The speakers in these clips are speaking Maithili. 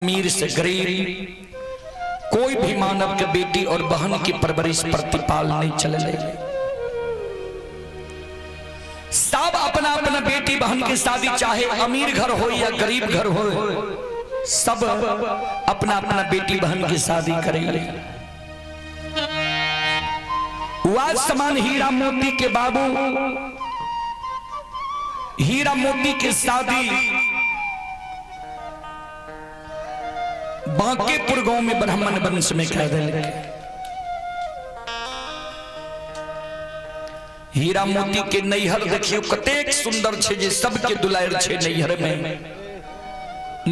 अमीर से गरीब कोई भी मानव के बेटी और बहन की परवरिश प्रतिपाल नहीं चले। सब अपना अपना बेटी बहन की शादी, चाहे अमीर घर हो या गरीब घर हो, सब अपना अपना बेटी बहन की शादी करेंगे। वाज समान हीरा मोती के बाबू, हीरा मोती के शादी बांकेपुर गांव में ब्राह्मण वंश में कह दिल। हीरा मोती के नैहर देखियो कतेक सुंदर छे जे सबके दुलार छे नैहर में।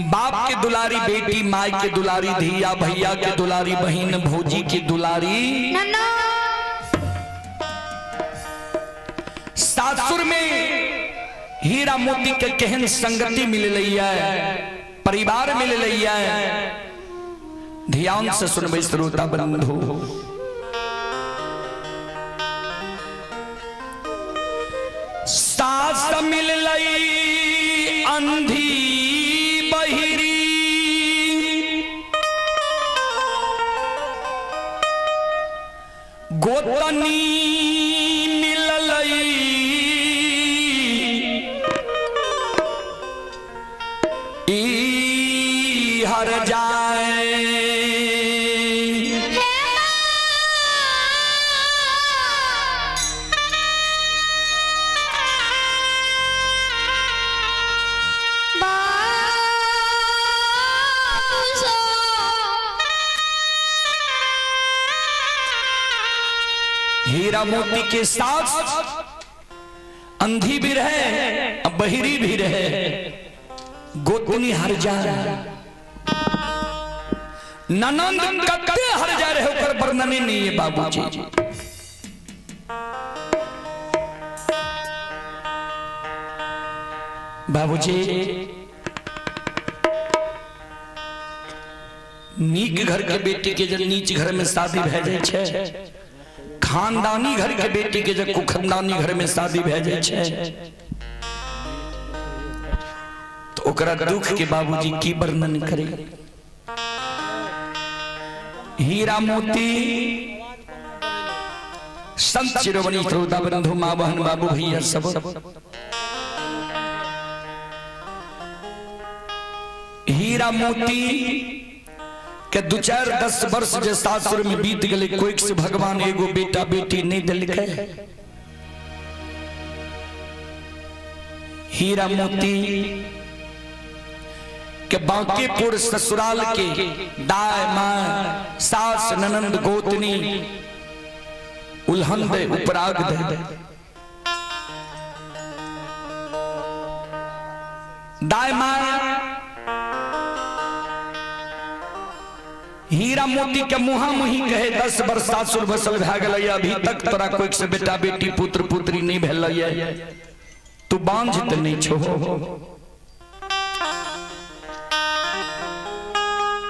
बाप के दुलारी बेटी, माय के दुलारी धिया, भैया के दुलारी बहिन, भौजी के दुलारी नन्ना। सासुर में हीरा मोती के केहन संगति मिल रही है, परिवार मिल रही है। ध्यान से सुनबे श्रोता बंधु, सास मिल लई अंधी बहिरी, गोतनी मिल लई ई हर जाए। हे हीरा मोती के साथ अंधी भी रहे, अब बहिरी भी रहे, गोतनी हर जा, ननंद कत्ते हर जा रहे, ओकर वर्णन नहीं है बाबूजी। बाबूजी नीक घर के बेटी के जब नीच घर में शादी भए जाइ छै, खानदानी घर के बेटी के जब कुखनदानी घर में शादी भए जाइ छै, तो ओकरा दुख के बाबूजी की वर्णन करे। हीरा मोती संत शिरोमणि श्रोता बंधु, माँ बहन बाबू भैया सब, हीरा मोती के दू चार 10 वर्ष जे सासुर में बीत गए, कोई से भगवान एगो बेटा बेटी नहीं दिलकै। हीरा मोती के बांकेपुर ससुराल के दाय मां सास ननंद गोतनी उल्हन दे, उपराग दे। दाय मां हीरा मोती के मुहा मुही कहे, 10 वर्ष सासुर बसल भए गेलै, अभी तक तोरा कोई से बेटा बेटी पुत्र पुत्री नहीं भेलै, तू बांझ त नहीं छो।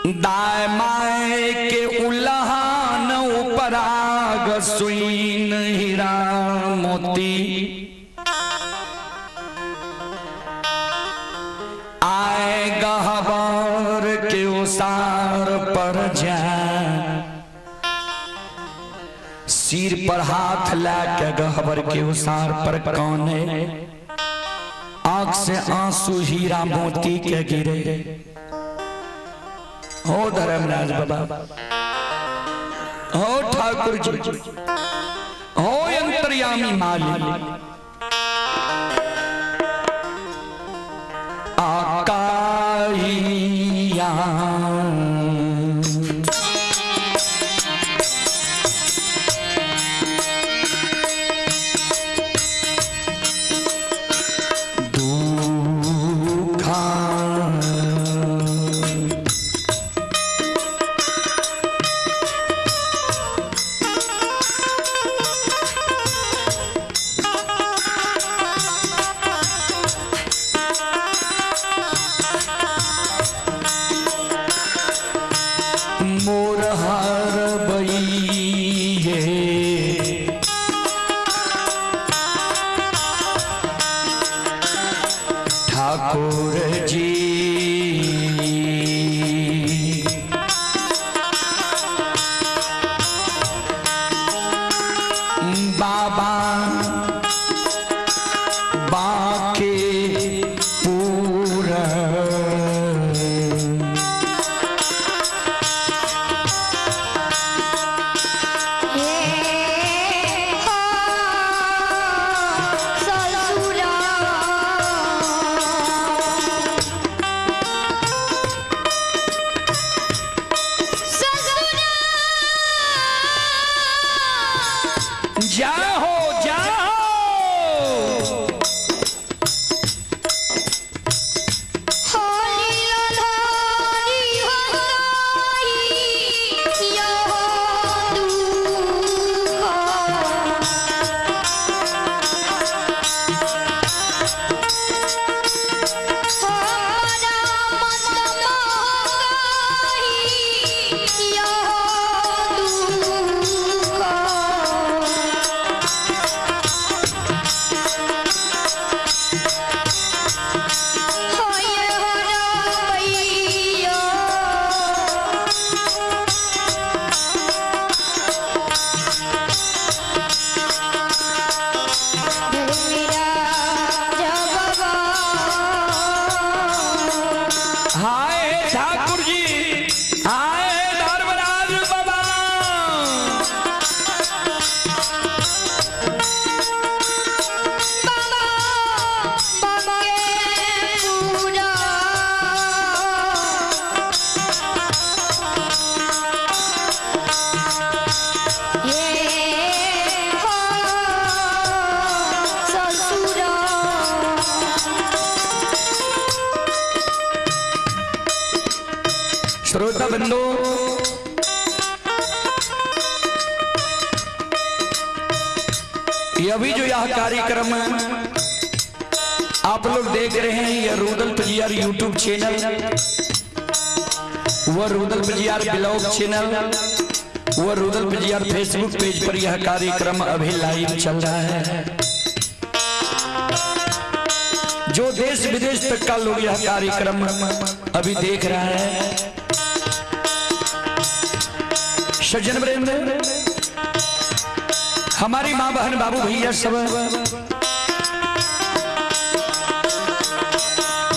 दाय my के उल्हान उपराग सुइन हीरा मोती आए गहबर के उसार पर जा, सिर पर हाथ ला के गहबर के उसार पर काने, आंख से आंसू हीरा मोती के गिरे। हो धर्मराज बाबा, हो ठाकुर जी, हो अंतर्यामी माली, आकाइया दुखा ठाकुर जी आए धर्मराज बाबा। बाबा बाके पूरा ये हो ससुरा। श्रोता बंधु, ये अभी जो यह कार्यक्रम आप लोग देख रहे हैं, यह रूदल पजियार यूट्यूब चैनल व रूदल पजियार ब्लॉग चैनल व रूदल पजियार फेसबुक पेज पर यह कार्यक्रम अभी लाइव चल रहा है। जो देश विदेश तक का लोग यह कार्यक्रम अभी देख रहा है, सज्जन वृंद, हमारी माँ बहन बाबू भैया सब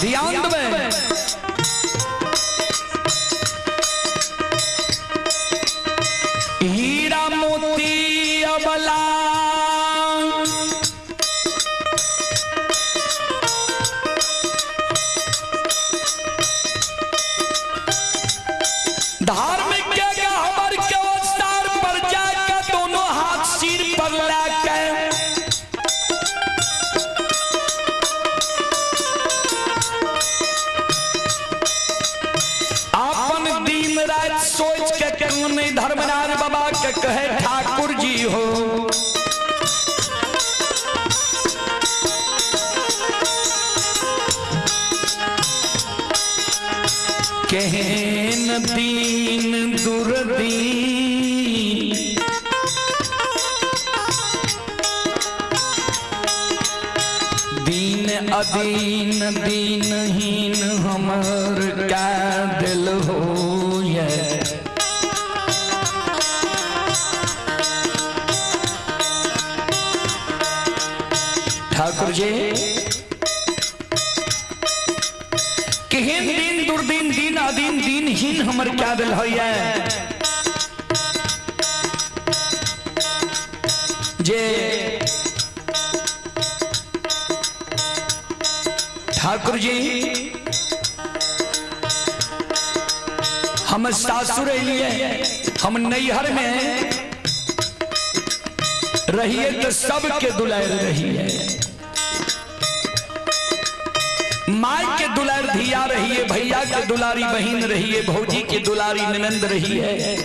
ध्यान दें। हीरा मोती अबला धार्मिक के गहबर के अवतार पर जाकर दोनों हाथ सिर पर लाकर अपन दिन रात सोच के क्यों नहीं धर्मनाथ बाबा के कहे ठाकुर जी हो। केहन दीन दुर्दीन दीन अदीन दीनहीन हमर का दिल हो ये। ठाकुर जी, केहन दिन दुर्दिन दिन अदीन दीनहीन हमर क्या दिल होइए जे ठाकुर जी हम सासुर अलिए, हम नैहर में रहिए तो सबके दुलार रहिए, माय के दुलार धिया रहिए, भैया के दुलारी बहन रहिए, भौजी के दुलारी ननंद रहिए।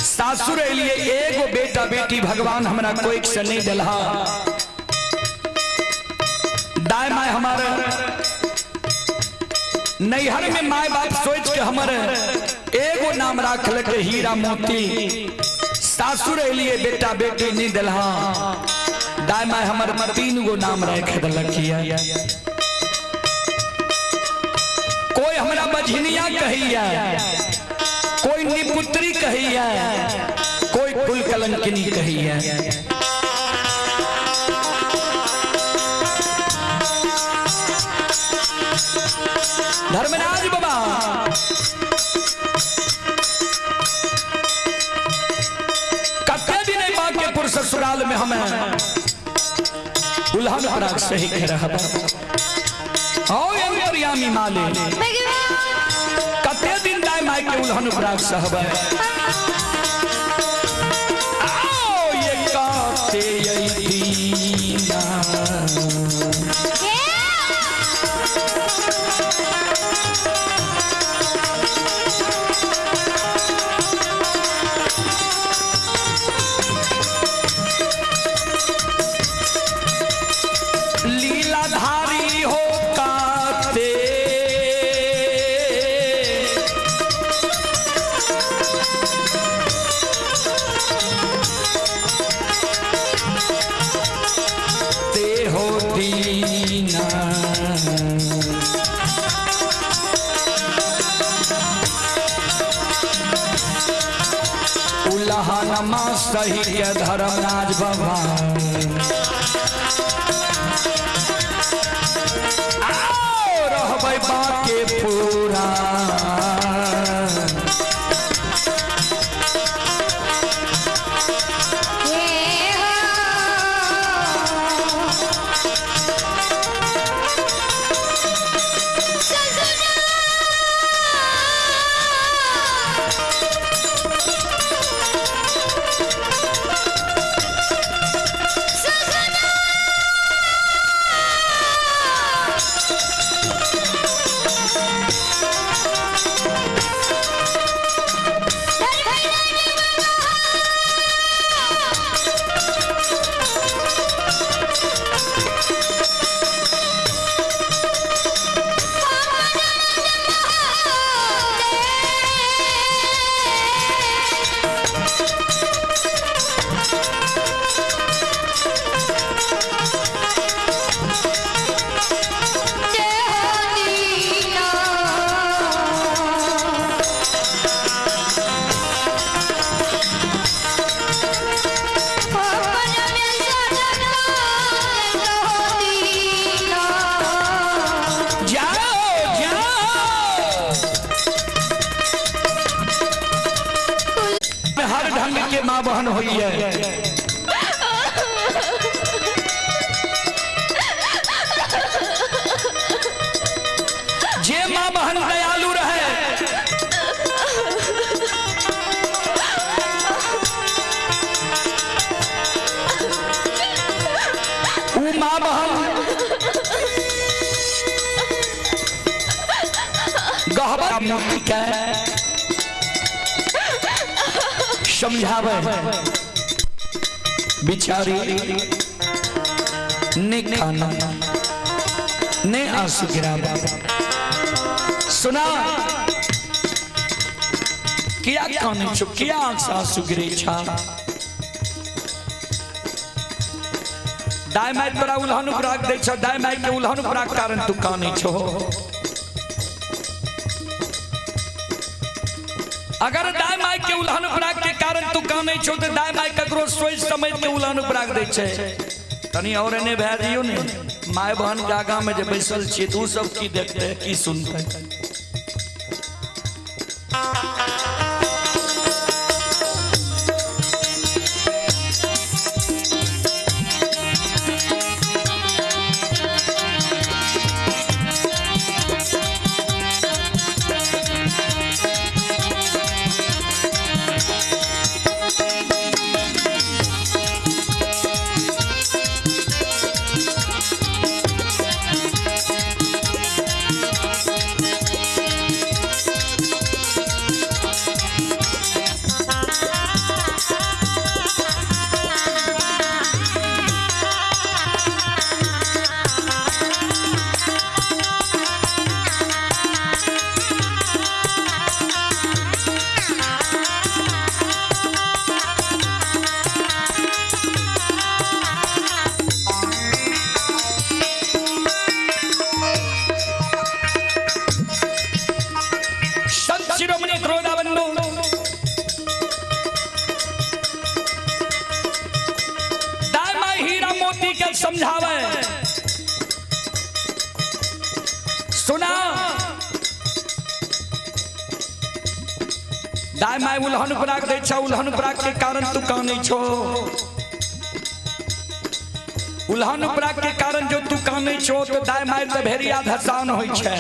सासुर अलिए एगो बेटा बेटी भगवान हमरा कोई से नहीं दिलहा। दाय my हमारे नैहर में माय बाप सोच के हमर एगो नाम राख लके हीरा मोती। सासुर अलिए बेटा बेटी नहीं दिलहा, दाय my हमर तीन गो नाम राख दिलकिया। कोई हमरा बझनिया कहिया, कोई निपुत्री कहिया, कोई कुल कलंकिनी कहिया। धर्मराज बाबा कते दिन बांकेपुर ससुराल में हमें उल्हन पराग सही के रहबा। आओ अंतर्यामी माले कते दिन दाय my के उल्हन पराग सहबा। आओ ये काते यही दीना लीलाधारी हो काते ते हो दीना। उल्हनमा सही के धर्मराज बाबा आओ रहबै बाके पूरा। माँ बहन होइए। जे माँ बहन दयालु रहे, ऊ माँ बहन गहबर मोती के समझावे, बिचारी ने खाना ने आंसू गिरावा। सुना, किया काने छो, किया आंख से आंसू गिरे छा? दाय माय तोरा उल्हन उपराग दै छो, दाय माय के उल्हन उपराग कारण तू काने छो। अगर दाय माय के उल्हन उपराग के कारण तू काने छो तो दाय माय ककरो सोच समझ के उल्हन उपराग दै छै। तनी और एने भए दियौ ने, my बहन के आगा में जे बैसल छियै तू सब की देखते की सुनते? संत शिरोमणि क्रोधाबंधु दाय माय हीरा मोती के समझावे। सुना, दाय माय उल्हन उपराग दै छौ, उल्हन उपराग के कारण तू कानै छो। उल्हन उपराग के कारण जो तू कानै छो तो दाय माय तऽ भेड़िया धसान होइ छै।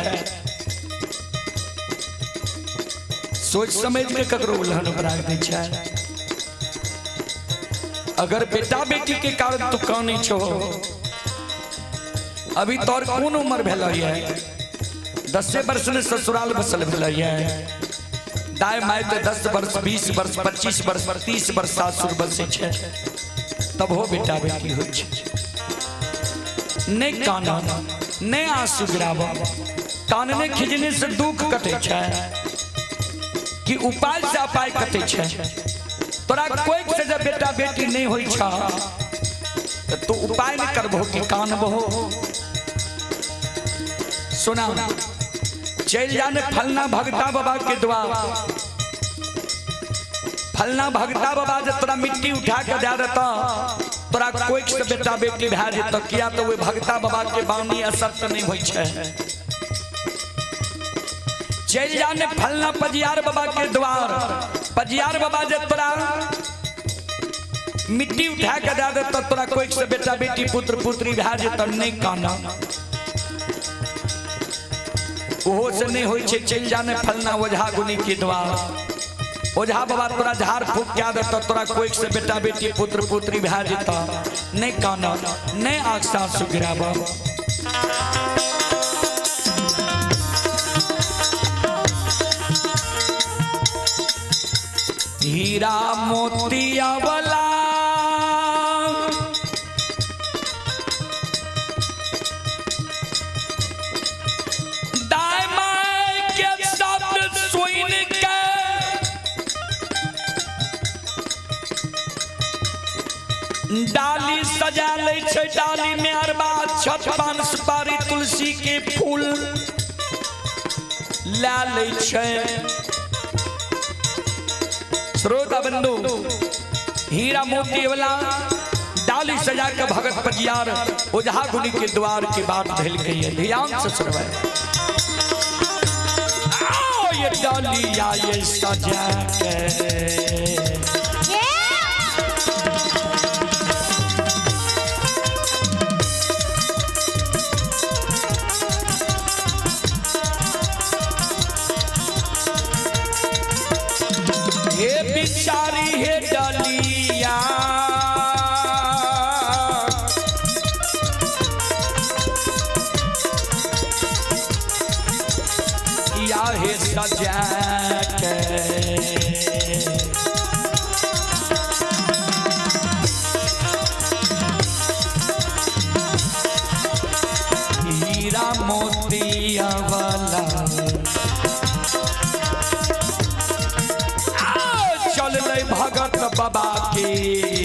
सोच समझ के ककरो उल्हन उपराग दै छै। अगर बेटा बेटी के कारण तू कानै छो, अभी तोर कोन उम्र भेल ये? 10 वर्ष ने ससुराल बसल भेल ये। दाय my तो 10 वर्ष 20 वर्ष 25 वर्ष 30 वर्ष सासुर बसै छै, तब हो बेटा बेटी होइ छै। नहि काना, नहि आंसू गिराब। कानने खिजने से दुख कटै छै कि उपाय से अपाय कटै छै? तोरा कोई से जब बेटा बेटी नहीं होइ छा त तू उपाय नहीं करबहो कि कानबहो? सुना, चलि जाने फलना भगता बाबा के द्वार। फलना भगता बाबा जब तोरा मिट्टी उठा के दे देता, तोरा कोई से बेटा बेटी भए जेतौ। किया तो ओहि भगता बाबा के बानी असर तऽ नहीं होइ छै। चलि जाने फलना पजियार बाबा के द्वार। पजियार बाबा जब तोरा मिट्टी उठा के दे देता, तोरा कोई से बेटा बेटी पुत्र पुत्री भए जेतौ। नहीं काना, ओहो से नहीं होइ छै। चलि जाने फलना ओझा गुनी के द्वार। ओझा बाबा तोरा झाड़ फूक के देतौ, तोरा कोई से बेटा बेटी पुत्र पुत्री भए जेतौ। नहीं काना, नहीं आँख सासु गिराब। हीरा मोतिया वाला दाय my के शब्द सुन के डाली सजा लै छै। डाली में अरबा छत पान सुपारी तुलसी के फूल लै लै छै। श्रोता बंधु, हीरा मोती वाला डाली सजा के भगत पजियार ओझा गुनी के द्वार के बात धल गई है। ध्यान से सुनबै। आओ ये डालिया ये सजा के ये हे बिचारी हे डलिया, या हे सजा के। हीरा मोतिया वाला आ, चल ले भगत बाबा के।